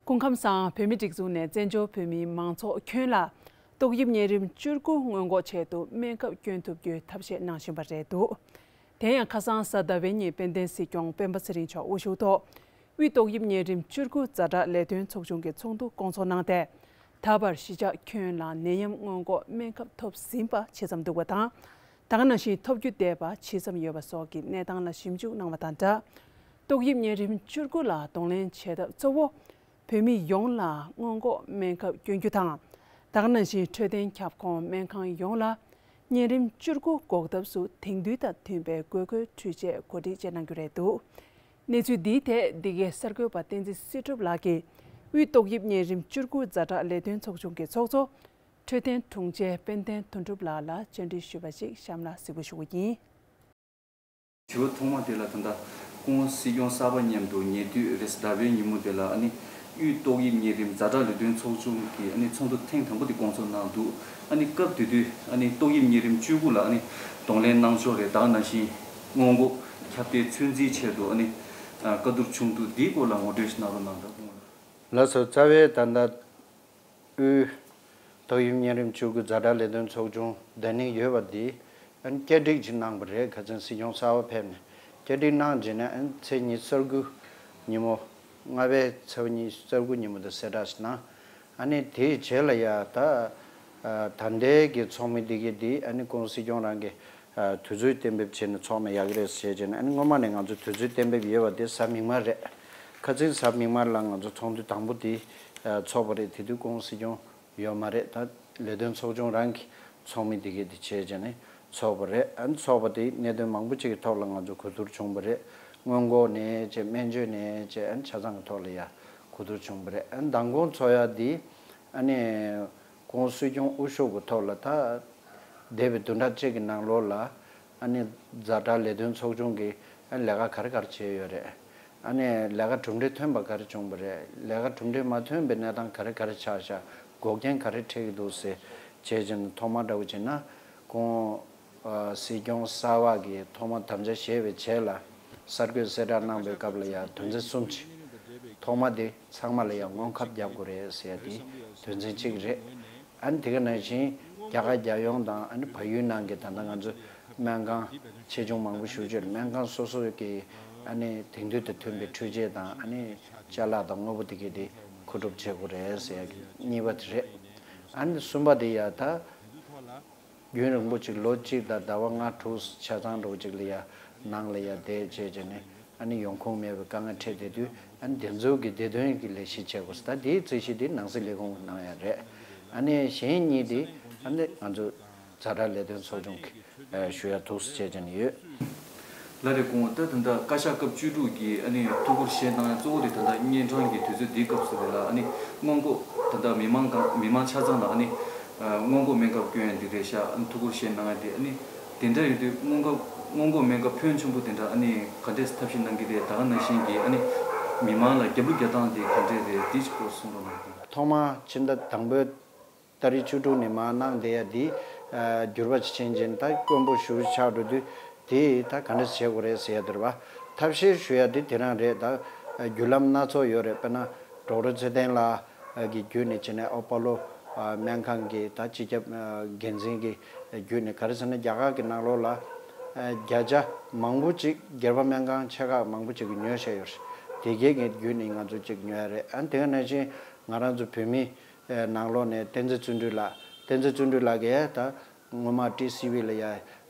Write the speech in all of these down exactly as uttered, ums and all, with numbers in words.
སྐུ་ཁམས་བཟང་། བོད་མིའི་སྒྲིག་འཛུགས་ནས་བཙན་བྱོལ་བོད་མིའི་མང་ཚོགས་ཁྱོན་ལ་ཏོག་དབྱིབས་གཉན་རིམས་བཅུ་དགུ་སྔོན་འགོག་ཆེད་དུ་སྨན་ཁབ་སྐྱོན་ཐུབ་རྒྱུའི་ཐབས་ཤེས་གནང་བཞིན་པ་རེད་འདུག་དེ་ཡང་ཁ་སང་གཟའ་ཟླ་བའི་ཉིན་དཔལ་ལྡན་སྲིད་སྐྱོང་སྤེན་པ་ཚེ་རིང་མཆོག་དབུ་བཞུགས་ཐོག་དབུས་ཏོག་དབྱིབས་གཉན་རིམས་བཅུ་དགུ་ཛ་དྲག་ལས་དོན་ཚོགས་ཆུང་གི་ཚོགས་འདུ་བསྐོང་ཚོགས་གནང་སྟེ། ད་བར་གཞིས་ཆགས་ཁྱོན་ལ་ནད་ཡམས་སྔོན་འགོག་སྨན་ཁབ་ཐོབ་ཟིན་པ་ཇི་ཙམ་འདུག་པ་དང་། ད་ག་ནང་བཞིན་ཐོབ་རྒྱུ་འདས་པ་ཇི་ཙམ་ཡོད་པ་སོགས་ཀྱི་གནས་སྟངས་ལ་ཞིབ་འཇུག་གནང་བ་དང་སྦྲགས། ཏོག་དབྱིབས་གཉན་རིམས་བཅུ་དགུ་ལ་གདོང་ལེན་བྱེད་ཐབས་གཙོ་བོ། བོད་མི་ཡོངས་ལ་སྔོན་འགོག་སྨན་ཁབ་སྐྱོན་རྒྱུ་དང་། ད་ག་ནང་བཞིན་འཕྲོད་བསྟེན་ཁྱབ་ཁོངས་སྨན་ཁང་ཡོངས་ལ་གཉན་རིམས་བཅུ་དགུ་འགོག་ཐབས་སུ་དེང་དུས་དང་མཐུན་པའི་དགོས་མཁོའི་འཕྲུལ་ཆས་གོ་སྒྲིག་བཅས་གནང་རྒྱུ་རེད་འདུག་གནས་ཚུལ་འདིའི་ཐད་འདི་གའི་གསར་འགོད་པ་བསྟན་འཛིན་སྲིད་སྒྲུབ་ལགས་ཀྱིས་དབུས་ཏོག་དབྱིབས་གཉན་རིམས་བཅུ་དགུ་ཛ་དྲག་ལས་དོན་ཚོགས་ཆུང་གི་ཚོགས་གཙོ། འཕྲོད་བསྟེན་དྲུང་ཆེ་དཔལ་ལྡན་དོན་གྲུབ་ལགས་ལ་བཅར་འདྲི་ཞུས་པ་ཞིག་གཤམ་ལ་གཟིགས་འབུལ་ཞུ་རྒྱུ་ཡིན། དྲི་བ་ཐོག་མ་དེ་ལ་ད་ལྟ་སྐུ་ངོ་སྲིད་སྐྱོང་གསར་པ་མཉམ་དུ་ཉེ་དུས་རེས་གཟའ་ཟླ་བའི་ཉིན་མོ་དེ་ལ་ཨ་ནི་དབུས་ཏོག་དབྱིབས་གཉན་རིམས་ཛ་དྲག་ལས་དོན་ཚོགས་ཆུང་གི་ཨ་ནི་ཚོགས་འདུ་ཐེངས་དང་པོ་དེ་བསྐོང་ཚོགས་གནང་འདུག་ཨ་ནི་སྐབས་དེ་དུས་ཨ་ནི་ཏོག་དབྱིབས་གཉན་རིམས་བཅུ་དགུ་ལ་ཨ་ནི་གདོང་ལེན་གནང་ཕྱོགས་རེད། ད་ག་ནང་བཞིན་སྔོན་འགོག་ཁྱབ་གདལ་ཚོད་འཛིན་ཆེད་དུ་ཨ་ནི་བཀའ་བསྡུར་བྱུང་འདུག་འདིའི་སྐོར་ལ་ངོ་སྤྲོད་ཞིག་གནང་རོགས་གནང་། ད་སྐུ་ངོ་ལགས། ལགས་སོ། རྩ་བའི་ད་ལྟ་དབུས་ཏོག་དབྱིབས་གཉན་རིམས་བཅུ་དགུ་ཛ་དྲག་ལས་དོན་ཚོགས་ཆུང་བདའ་ནིང་ཡོད་པ་འདི་ཨ་ནི་བསྐྱར་སྒྲིག་ཅིག་གནང་བ་རེད། ཁ་སང་སྲིད་སྐྱོང་གསར་པ་ཕེབས་ནས་བསྐྱར་སྒྲིག་གནང་རྗེས་ནས་ཨ་ནི་ཚེས་ཉི་ཤུ་རྩ་དགུ་ཉིན་མོ། ལྔ་པའི་ཚེས་ཉི་ཤུ་རྩ་དགུ་ཉིན་མོ་དེ་གསལ་བསྒྲགས་ཤིག་གནང་། ཨ་ནི་དེའི་རྗེས་ལ་ཡ་ད་ད་ལྟའི་གི་ཚོགས་མི་འདི་གི་འདི་ཨ་ནི་སྐུ་ངོ་སྲིད་སྐྱོང་རང་གི་དུས་ཚོད་གཏན་འབེབས་བྱས་ནས་ཚོགས་ན་ཡག་གི་རེད་ཟེར་བྱས་ནས། ཨ་ནི་སྔོན་མ་ནས་ང་ཚོ་དུས་ཚོད་གཏན་འབེབས་ཡོད་པ་དེ་གཟའ་མིག་དམར་རེད། ཁ་སང་གཟའ་མིག་དམར་ལ་ང་ཚོ་ཚོགས་འདུ་དང་པོ་དེ་ཚོགས་པ་རེད། དེ་དུས་སྐུ་ངོ་སྲིད་སྐྱོང་ཡོད་མ་རེད། ད་ལས་དོན་ཚོགས་ཆུང་རང་གི་ཚོགས་མི་དེ་གས་དེ་བྱས་བྱས་ནས་ཚོགས་པ་རེད། ཨ་ནི་ཚོགས་པ་དེ་གནད་དོན་མང་པོ་ཅིག་གི་ཐོག་ལ་ང་ཚོ་གོ་བསྡུར་བྱུང་བ་རེད། སྔོན་འགོག་ནས་བྱས་སྨན་བཅོས་ནས་བྱས་ཨ་ནི་ཆ་ཚང་གི་ཐོག་ལ་ཡ་གོ་བསྡུར་བྱུང་བ་རེད། ཨ་ནི་མདང་དགོང་ཚོགས་ཡ་དེ་ཨ་ནི་སྐུ་ངོ་སྲིད་སྐྱོང་དབུ་བཞུགས་ཀྱི་ཐོག་ལ་ད་འདས་པའི་བདུན་ཕྲག་གཅིག་གི་ནང་ལོགས་ལ་ཨ་ནི་ཛ་དྲག་ལས་དོན་ཚོགས་ཆུང་གིས་ཨ་ནི་ལས་ཀ་ག་རེ་ག་རེ་བྱས་ཡོད་རེད། ཨ་ནི་ལས་ཀ་གྲུབ་འབྲས་ཐོན་པ་ག་རེ་བྱུང་བ་རེད། ལས་ཀ་གྲུབ་འབྲས་མ་ཐོན་པའི་གནས་སྟངས་ག་རེ་ག་རེ་ཆགས་ཤག་འགོག་རྐྱེན་ག་རེ་འཕྲད་ཀྱི་འདུག་ཟེར་བྱས་བྱས་ནས་ཐོག་མ་འདྲ་བོ་བྱས་ན་སྐུ་ངོ་ཨ་སྲིད་སྐྱོང་གསར་པ་གིས་ཐོག་མ་དམ་བཅའ་བཞེས་པའི་རྗེས་ལ་གསར་འགོད་གསལ་བསྒྲགས་གནང་པའི་སྐབས་ལ་ཡང་དོན་ཚན་གསུམ་ཅིག་ཐོག་མ་དེ་ཚང་མ་ལ་ཡང་སྔོན་ཁབ་བརྒྱབ་དགོས་རེད་ཟེར་ཡ་དེ་དོན་ཚན་གཅིག་རེད། ཨ་ནི་དེ་ག་ནང་བཞིན་རྒྱ་གར་རྒྱལ་ཡོངས་དང་ཨ་ནི་བལ་ཡུལ་ནང་གི་ད་ལྟ་ང་ཚོ་སྨན་ཁང་ཆེ་ཆུང་མང་པོ་ཞེ་པོ་ཅིག་སྨན་ཁང་སོ་སོ་གི་ཨ་ནི་དེང་དུས་དང་མཐུན་པའི་འཕྲུལ་ཆས་དང་ཨ་ནི་ཅ་ལག་དང་དངོས་པོ་དེ་གས་དེ་མཁོ་སྒྲུབ་བྱེད་དགོས་རེད་ཟེར་ཡ་གི་གཉིས་པ་དེ་རེད། ཨ་ནི་གསུམ་པ་དེ་ཡ་ད་རྒྱུན་རིང་པོ་ཅིག་ལོ་གཅིག་དང་ཟླ་བ་ལྔ་དྲུག་ཆ་ཚང་འདྲ་བོ་ཅིག་ལ་ཡ་ནང་ལ་ཡ་བསྡད་བྱས་བྱས་ནས་ཨ་ནི་ཡོང་ཁུངས་མེད་པའི་དཀའ་ངལ་འཕྲད་བསྡད་དུས་ཨ་ནི་དེ་ཚོ་གི་བདེ་དོན་གྱི་ལས་གཞི་བྱེད་དགོས་ཟེར། ད་དེའི་རྩིས་གཞི་དེ་ནང་སྲིད་ལས་ཁུངས་ནང་ཡ་རེད། ཨ་ནི་གཞན་གཉིས་དེ་ཨ་ནི་ང་ཚོ་ཛ་དྲག་ལས་དོན་ཚོགས་ཆུང་གི་ཨ་ཞུ་ཡ་ཐུགས་སུ་བྱས་བྱས་ནས་ཡོད། ལགས་རེད། སྐུ་ངོ། ད་ད་ལྟ་བཀའ་ཤག་སྐབས་བཅུ་དྲུག་གི་ཨ་ནི་ཐུགས་ཁུར་བཞེས་གནང་ཡ་གཙོ་བོ་དེ་ད་ལྟ་གཉན་འཕྲང་གི་དུས་ཚོད་འདིའི་སྐབས་སུ་རེད་ལ། ཨ་ནི་སྔོན་འགོག་ད་ལྟ་མི་མང་གང་མི་མང་ཆ་ཚང་ལ་ཨ་ནི་ཨ་སྔོན་འགོག་སྨན་ཁབ་སྐྱོན་ཡ་འདི་རེད་ཤག་ཨ་ནི་ཐུགས་ཁུར་བཞེས་གནང་ཡ་དེ་ཨ་ནི་དེ་འདྲ་ཡོད་དུས་སྔོན་འགོག་སྔོན་འགོག་སྨན་ཁབ་ཕོན་ཆེན་པོ་དེ་འདྲ་ཨ་ནི་ག་འདྲས་ཐབས་ཤེས་གནང་གི་རེད། ད་ག་ནང་བཞིན་གྱི་ཨ་ནི་མི་མང་ལ་རྒྱབ་ལོག་རྒྱག་སྟངས་དེ་ག་འདྲས་རེད། དེའི་སྐོར་གསུང་རོགས་གནང་། ཐོག་མ་ཕྱི་ཟླ་དང་པོའི་ཏ་རིག་བཅུ་དྲུག་ནས་མར་གནང་བསྡད་ཡ་འདི་ཨ་འགྱུར་བ་ཕྱིན་ཅིང་ད་དཀོན་པོ་ཞེ་པོ་ཆགས་འགྲོ་དུས་དེ་ད་ག་འདྲ་བྱེད་དགོས་རེད་ཟེར་ཡ་དེ་རེད་པ། ཐབས་ཤེས་ཞུ་ཡ་དེ་དེ་རང་རེད། ད་བརྒྱུད་ལམ་སྣ་ཚོགས་ཡོད་རེད། དཔེར་ན་ཌོག་ཊར་ཚེ་བརྟན་ལགས་ཀྱི་བརྒྱུད་ནས་བྱས་ནས་ཨོ་པོ་ལོ་སྨན་ཁང་གི་ད་སྤྱི་ཁྱབ་འགན་འཛིན་གྱི་བརྒྱུད་ནས། ག་རེ་ཟེར་ན་རྒྱ་གར་གྱི་ནང་ལོགས་ལ་བརྒྱ་ཆ་མང་པོ་ཅིག་སྒེར་པ་སྨན་ཁང་ཆེ་ཁག་མང་པོ་ཅིག་གིས་ཉོས་བཞག་ཡོད་རེད། དེ་གའི་གི་བརྒྱུད་ནས་ང་ཚོ་ཅིག་ཉོ་ཡ་རེད། ཨ་ནི་དེ་ག་ནང་བཞིན་ང་རང་ཚོ་བོད་མི་ནང་ལོགས་ནས་བསྟན་འཛིན་བརྩོན་འགྲུས་ལགས། བསྟན་འཛིན་བརྩོན་འགྲུས་ལགས་ཀྱིས་ད་སྔོན་མ་ཊི་སི་ཝི་ལ་ཡ་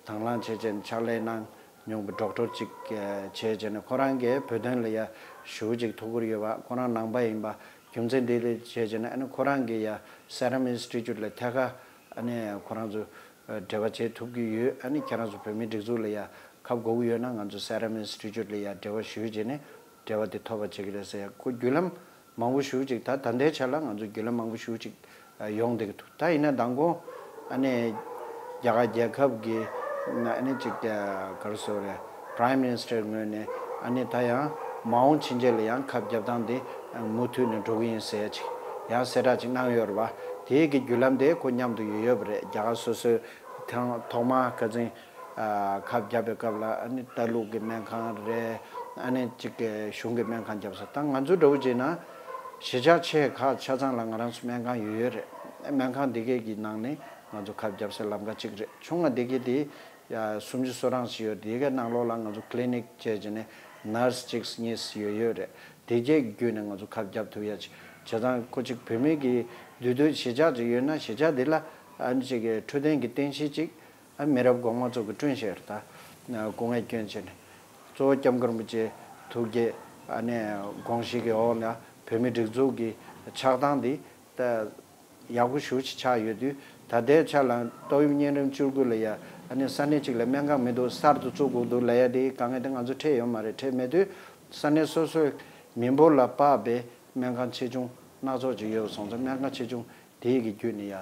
དང་བླངས་བྱས་བྱས་ཕྱག་ལས་གནང་མྱོང་བའི་ཌོག་ཊར་ཅིག་བྱས་བྱས་ནས་ཁོ་རང་གིས་བོད་དོན་ལ་ཡ་ཞེ་པོ་ཅིག་ཐུགས་ཁུར་ཡོད་པ། ཁོ་རང་ནང་པ་ཡིན་པ། རྒྱུ་མཚན་འདི་ལ་བྱས་བྱས་ནས་ཨ་ནི་ཁོ་རང་གིས་ཡ་སེ་རམ་ཨིན་སི་ཊི་ཊུཊ་ལ་ཐད་ཀར་ཨ་ནི་ཁོ་རང་ཚོ་འབྲེལ་བ་བྱེད་ཐུབ་ཀྱི་ཡོད། ཨ་ནི་ཁྱེད་རང་ཚོ་བོད་མིའི་སྒྲིག་འཛུགས་ལ་ཡ་ཁ་དགོས་ཀྱི་ཡོད་ན་ང་ཚོ་སེ་རམ་ཨིན་སི་ཊི་ཊུཊ་ལ་ཡ་འབྲེལ་བ་ཞུས་བྱས་ནས་འབྲེལ་བ་དེ་ཐོབ་པ་བྱེད་ཀྱི་རེད་ཟེར་ཡ། ཁོ་བརྒྱུད་ལམ་མང་པོ་ཞེ་པོ་ཅིག་ད་ད་ལྟའི་ཆ་ལ་ང་ཚོ་བརྒྱུད་ལམ་མང་པོ་ཞེ་པོ་ཅིག་ཡོང་བསྡད་ཀྱི་འདུག་ད་ཡིན་ན་མདང་དགོང་ཨ་ནི་རྒྱ་གར་རྒྱལ་ཁབ་ཀྱི་ཨ་ནི་ཅིག་ག་རེ་ཟེར་དགོས་རེད། Prime Minister ངོས་ནས་ཨ་ནི་ད་ཡང་མ་འོངས་ཕྱིན་ཆད་ལ་ཡང་ཁབ་རྒྱབ་སྟངས་དེ་མུ་མཐུད་ནས་འགྲོ་གི་ཡིན་ཟེར་ཅིག་ཡང་གསལ་བསྒྲགས་ཅིག་གནང་ཡོད་རེད་པ། དེའི་གི་བརྒྱུད་ལམ་དེ་ཁོ་མཉམ་དུ་ཡོད་ཡོད་པ་རེད། རྒྱ་གར་སོ་སོའི་ཐེངས་ཐོག་མ་ཁ་སང་ཨ་ཁབ་བརྒྱབ་པའི་སྐབས་ལ་ཨ་ནི་ལྟ་ལུགས་ཀྱི་སྨན་ཁང་རེད། ཨ་ནི་གཅིག་གི་གཞུང་གི་སྨན་ཁང་བརྒྱབ་ས། ད་ང་ཚོ་འདྲ་བོ་བྱས་ན་ གཞིས་ཆགས་ཆེ་ཁག་ཆ་ཚང་ལ་ང་རང་ཚོ་སྨན་ཁང་ཡོད་ཡོད་རེད། སྨན་ཁང་འདི་གའི་གི་ནང་ནས་ང་ཚོ་ཁབ་བརྒྱབ་སའི་ལམ་ཁ་གཅིག་རེད། ཆུང་བ་འདི་གའི་དེ་ཡ་སུམ་ཅུ་སོ་གྲངས་ཤིག་ཡོད། དེ་གའི་ནང་ལོགས་ལ་ང་ཚོ་ཀླི་ནིག་བྱས་བྱས་ནས་ནར་སི་གཅིག་གཉིས་ཡོད་ཡོད་རེད། དེ་གའི་བརྒྱུད་ནས་ང་ཚོ་ཁབ་བརྒྱབ་ཐུབ་ཡ་ཅིག་བྱས་ཙང་ཁོ་ཅིག་བོད་མི་གི་འདུས་སྡོད་གཞིས་ཆགས་ཅིག་ཡོད་ན་གཞིས་ཆགས་འདི་ལ་ཨ་ནི་ཅིག་གི་འཕྲོད་བསྟེན་གྱི་རྟེན་གཞི་ཅིག་ཨ་མི་རབས་གོང་མ་ཚོ་གི་བསྐྲུན་བཞག་རེད། ད་སྐུ་ངལ་བསྐྱོན་བྱས་ནས་གཙོ་བོ་སྐྱབས་མགོན་རིན་པོ་ཆེ་ཐུགས་བསྐྱེད་ཨ་ནི་དགོངས་གཞི་གི་འོག་ལ་བོད་མི་སྒྲིག་འཛུགས་ཀྱི་ཆགས་སྟངས་འདི་ད་ཡག་པོ་ཞེ་པོ་ཅིག་ཆགས་ཡོད་དུས། ད་ལྟའི་ཆ་ལ་ཏོག་དབྱིབས་གཉན་རིམས་བཅུ་དགུ་ལ་ཡ་ཨ་ནི་ས་གནས་གཅིག་ལ་སྨན་ཁང་མི་འདུག་གསར་དུ་བཙུགས་དགོས་འདུག་ལབ་ཡ་དེ་དཀའ་ངལ་དེ་ང་ཚོ་འཕྲད་ཡོད་མ་རེད། འཕྲད་མེད་དུས་ས་གནས་སོ་སོའི་མི་འབོར་ལ་དཔག་པའི་སྨན་ཁང་ཆེ་ཆུང་སྣ་ཚོགས་ཅིག་ཡོད་སོང་ཙང་སྨན་ཁང་ཆེ་ཆུང་དེའི་གི་བརྒྱུད་ནས་ཡ་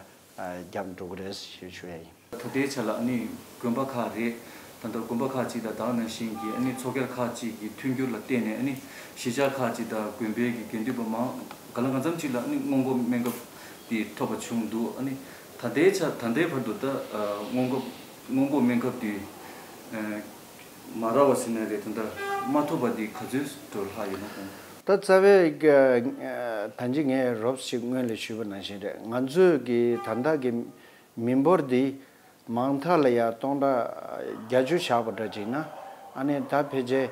བརྒྱབ་འགྲོ་གི་རེད་ཞེས་ཞུ་ཡ་ཡིན། ད་ལྟའི་ཆ་ལ་ཨ་ནི་དགོན་པ་ཁག་རེད། ད་ལྟ་དགོན་པ་ཁག་ཅིག་དང་དེ་ནང་བཞིན་གྱི་ཨ་ནི་ཚོགས་སྒེར་ཁག་ཅིག་གི་མཐུན་འགྱུར་ལ་བརྟེན་ནས་ཨ་ནི་གཞིས་ཆགས་ཁག་ཅིག་དང་དགོན་པའི་གི་དགེ་འདུན་པ་མང་ག་ལ་གང་འཚམ་ཅིག་ལ་ཨ་ནི་སྔོན་འགོག་སྨན་ཁབ་དེ་ཐོབ་པ་བྱུང་འདུག་ཨ་ནི་ད་ལྟའི་ཆ་ད་ལྟའི་བར་དུ་ད་སྔོན་འགོག་སྔོན་འགོག་སྨན་ཁབ་དེ་མ་རག་པ་ཟེར་ན་རེད། ད་ལྟ་མ་ཐོབ་པ་དེ་ག་ཚོད་འགྲོ་ལྷག་ཡོད་ན་ཁོང་། ད་རྩ་བའི་ད་ཅི་ངས་རོབ་ཞིག་སྔོན་ལ་ཞུས་པ་ནང་བཞིན་རེད། ང་ཚོས་གི་ད་ལྟ་གི་མི་འབོར་འདི་མང་མཐའ་ལ་ཡ་སྟོང་ཕྲག་བརྒྱད་ཅུ་བཞག་པ་འདྲ་ཅིག་ན་ཨ་ནི་ད་ཕལ་ཆེར་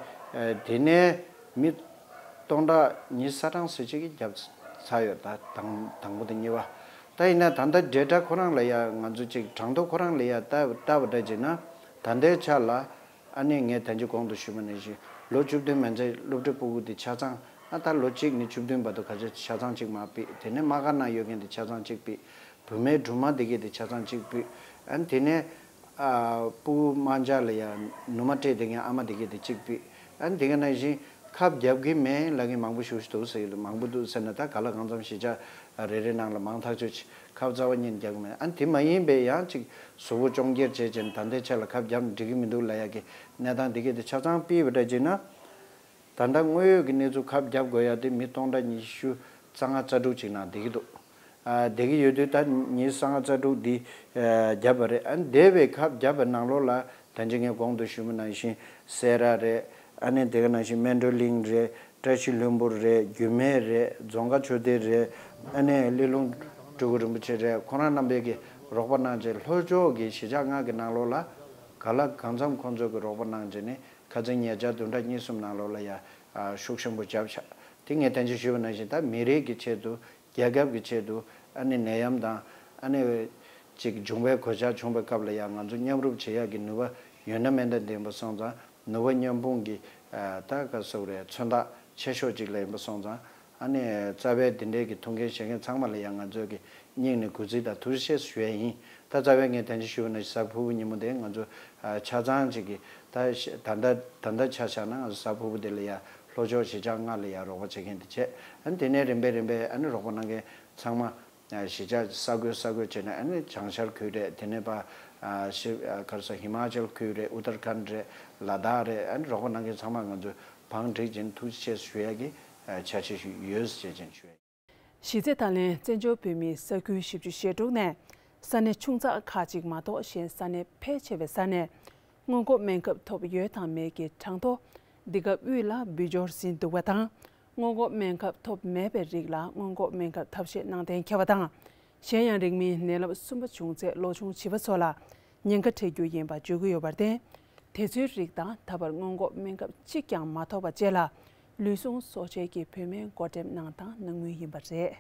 དེ་ནས་མི་སྟོང་ཕྲག་ཉི་ཤུ་རྩ་གྲངས་ཟེར་ཅིག་གི་བརྒྱབ་ཚར་ཡོད། ད་དང་དང་པོ་དང་གཉིས་པ། ད་ཡིན་ན་ད་ལྟ་ཌེ་ཊ་ཁོ་རང་ལ་ཡ་ང་ཚོ་ཅིག་གྲངས་ཐོ་ཁོ་རང་ལ་ཡ་ལྟ་ལྟ་བ་འདྲ་ཅིག་ན་ད་ལྟའི་ཆ་ལ་ཨ་ནི་ངས་ད་ཅི་གོང་དུ་ཞུས་པ་ནང་བཞིན་ལོ་བཅུ་བདུན་མན་ཆད་སློབ་ཕྲུག་སྤུ་གུ་དེ་ཆ་ཚང་ཨ་ད་ལོ་གཅིག་ནས་བཅུ་བདུན་བར་དུ་ག་ཚོད་ཆ་ཚང་གཅིག་མར་ཕུད། དེ་ནས་མ་དགའ་ན་ཡོད་མཁན་དེ་ཆ་ཚང་གཅིག་ཕུད། བུད་མེད་སྦྲུམ་མ་དེ་གས་དེ་ཆ་ཚང་གཅིག་ཕུད། ཨ་ནི་དེ་ནས་ཨ་སྤུ་གུ་དམར་འབྱར་ལ་ཡ་ནུ་མ་སྤྲད་བསྡད་མཁན་ཨ་མ་དེ་གས་དེ་གཅིག་ཕུད། ཨ་ནི་དེ་ག་ནང་བཞིན་ཁབ་རྒྱབ་ཀྱི་མེད་ལབ་མཁན་མང་པོ་ཞེ་པོ་ཞིག་འདུག་ཟེར་གྱི་འདུག་མང་པོ་འདུག་ཟེར་ན་ད་ག་ལ་གང་འཚམ་གཞིས་ཆགས་རེ་རེ་ནང་ལ་མང་ཐག་ཆོད་ཅིག་ཁབ་རྩ་བ་ཉིད་རྒྱག་གི་མེད། ཨ་ནི་དེ་མ་ཡིན་པའི་ཡང་ཅིག་གཟུགས་པོ་གཅོང་སྒེར་བྱས་བྱས་ནས་ད་ལྟའི་ཆ་ལ་ཁབ་རྒྱབ་ན་འགྲིག་གི་མི་འདུག་ལབ་ཡ་གི་གནས་སྟངས་དེ་གས་དེ་ཆ་ཚང་ཕུད་པ་འདྲ་བྱས་ན། ད་ལྟ་དངོས་ཡོད་ཀྱི་གནས་ཚུལ་ཁབ་རྒྱབ་དགོས་ཡ་དེ་མི་སྟོང་ཕྲག་ཉི་ཤུ་རྩ་ལྔ་རྩ་དྲུག་ཅིག་ནང་བསྡད་ཀྱི་འདུག་ཨ་བསྡད་ཀྱི་ཡོད་དུས་ད་ཉི་ཤུ་རྩ་ལྔ་རྩ་དྲུག་འདི་ཨ་བརྒྱབ་པ་རེད། ཨ་ནི་འདས་པའི་ཁབ་བརྒྱབ་པའི་ནང་ལོགས་ལ་ད་ཅི་ངས་གོང་དུ་ཞུས་པ་ནང་བཞིན་སེ་ར་རེད། ཨ་ནི་དེ་ག་ནང་བཞིན་སྨན་གྲོལ་གླིང་རེད། བཀྲ་ཤིས་ལྷུན་པོ་རེད། རྒྱུད་སྨད་རེད། རྫོང་དཀར་ཆོས་སྡེ་རེད། ཨ་ནི་སླེ་ལུང་སྤྲུལ་སྐུ་རིན་པོ་ཆེ་རེད། ཁོང་རྣམ་པས་ཀྱི་རོགས་པ་གནང་བྱས་ལྷོ་ཕྱོགས་ཀྱི་གཞིས་ཆགས་ལྔ་གི་ནང་ལོགས་ལ་ག་ལ་གང་འཚམ་ཁོང་ཚོས་ཀྱི་རོགས་པ་གནང་བྱས་ནས་ཁ་སང་ཉེ་ཆར་བདུན་ཕྲག་གཉིས་གསུམ་ནང་ལོགས་ལ་ཡ་ཤུགས་ཆེན་པོ་བརྒྱབ་ཤག་དེ་ངས་ད་ཅི་ཞུས་པ་ནང་བཞིན་ད་མི་རིགས་ཀྱི་ཆེད་དུ། རྒྱལ་ཁབ་ཀྱི་ཆེད་དུ། ཨ་ནི་ནད་ཡམས་དང་ཨ་ནི་ཅིག་འབྱུང་བའི་གོད་ཆག་བྱུང་བའི་སྐབས་ལ་ཡང་ང་ཚོ་མཉམ་རུབ་བྱེད་ཡག་གི་ནུས་པ་ཡོད་ན་མེད་ན་འདྲ་ཡིན་པ་སོང་ཙང་ནུས་པ་མཉམ་སྤུངས་ཀྱི་ད་ག་ཟེར་དགོས་རེད། མཚོན་རྟགས་ཆེ་ཤོས་ཅིག་ལ་ཡིན་པ་སོང་ཙང་ཨ་ནི་རྩ་བའི་འདི་འདྲའི་གི་ཐུགས་འགན་བཞེས་མཁན་ཚང་མ་ལ་ཡང་ང་ཚོས་ཀྱི་སྙིང་ནས་གུས་བརྩི་དང་ཐུགས་རྗེ་ཆེ་ཞུ་ཡ་ཡིན། ད་རྩ་བའི་ངས་དེ་འདྲ་ཞུས་པ་ན་གཟའ་ཕུར་བུ་ཉིན་མོ་དེ་ང་ཚོ་ཆ་ཚང་ཅིག་གི་ད་ད་ལྟ་ད་ལྟ་ཆ་བཞག་ན་ང་ཚོ་གཟའ་ཕུར་བུ་དེ་ལ་ཡང་ལྷོ་ཕྱོགས་གཞིས་ཆགས་ལྔ་ལ་ཡང་རོགས་པ་བྱེད་མཁན་དེ་བྱས། ཨ་ནི་དེ་ནས་རིམ་པས་རིམ་པས་ཨ་ནི་རོགས་པ་གནང་མཁན་ཚང་མ་གཞིས་ཆགས་ས་ཁུལ་ས་ཁུལ་བྱས་ནས་ཨ་ནི་བྱང་ཤར་ཁུལ་རེད། དེ་ནས་ཕར་ཤི་ག་རེ་ཟེར་ཧི་མ་ཅལ་ཁུལ་རེད། ཨུ་ཏར་ཁན་རེད། ལ་དྭགས་རེད། ཨ་ནི་རོགས་པ་གནང་མཁན་ཚང་མ་ང་ཚོས་བང་བསྒྲིགས་བྱས་ནས་ཐུགས་རྗེ་ཆེ་ཞུ་ཡ་གི་འཆར་གཞི་ཞིག་ཡོད་ཟེར་བྱས་ནས་ཞུ་ཡ་ཡིན། གཞིས་རྩེ་ད་ལན་བཙན་བྱོལ་བོད་མིའི་ས་ཁུལ་བཞི་བཅུ་ཞེ་དྲུག་ནས་ས་གནས་ཆུང་ཙག་ཁག་ཅིག་མ་གཏོགས་གཞན་ས་གནས་ཕལ་ཆེ་བའི་ས་ནས་སྔོན་འགོག་སྨན་ཁབ་ཐོབ་ཡོད་དང་མེད་ཀྱི་གྲངས་ཐོ་འདི་ག་དབུས་ལ་འབུལ་འབྱོར་ཟིན་འདུག་པ་དང་། སྔོན་འགོག་སྨན་ཁབ་ཐོབ་མེད་པའི་རིགས་ལ་སྔོན་འགོག་སྨན་ཁབ་ཐབས་ཤེས་གནང་གཏན་འཁེལ་བ་དང་། གཞན་ཡང་རིང་མིན་ནད་རླབས་གསུམ་པ་བྱུང་ཚད་ལོ་ཆུང་བྱིས་པ་ཚོ་ལ་ཉེན་ཁ་འཕྲད་རྒྱུ་ཡིན་པ་བརྗོད་ཀྱི་ཡོད་པར་བརྟེན། དེ་ཚོའི་རིགས་དང་ད་བར་སྔོན་འགོག་སྨན་ཁབ་གཅིག་ཀྱང་མ་ཐོབ་པ་བཅས་ལ་ལུས་ཟུངས་གསོ་བྱེད་ཀྱི་བོད་སྨན་བགོ་འགྲེམས་གནང་སྟངས་གནང་མུས་ཡིན་པ་རེད།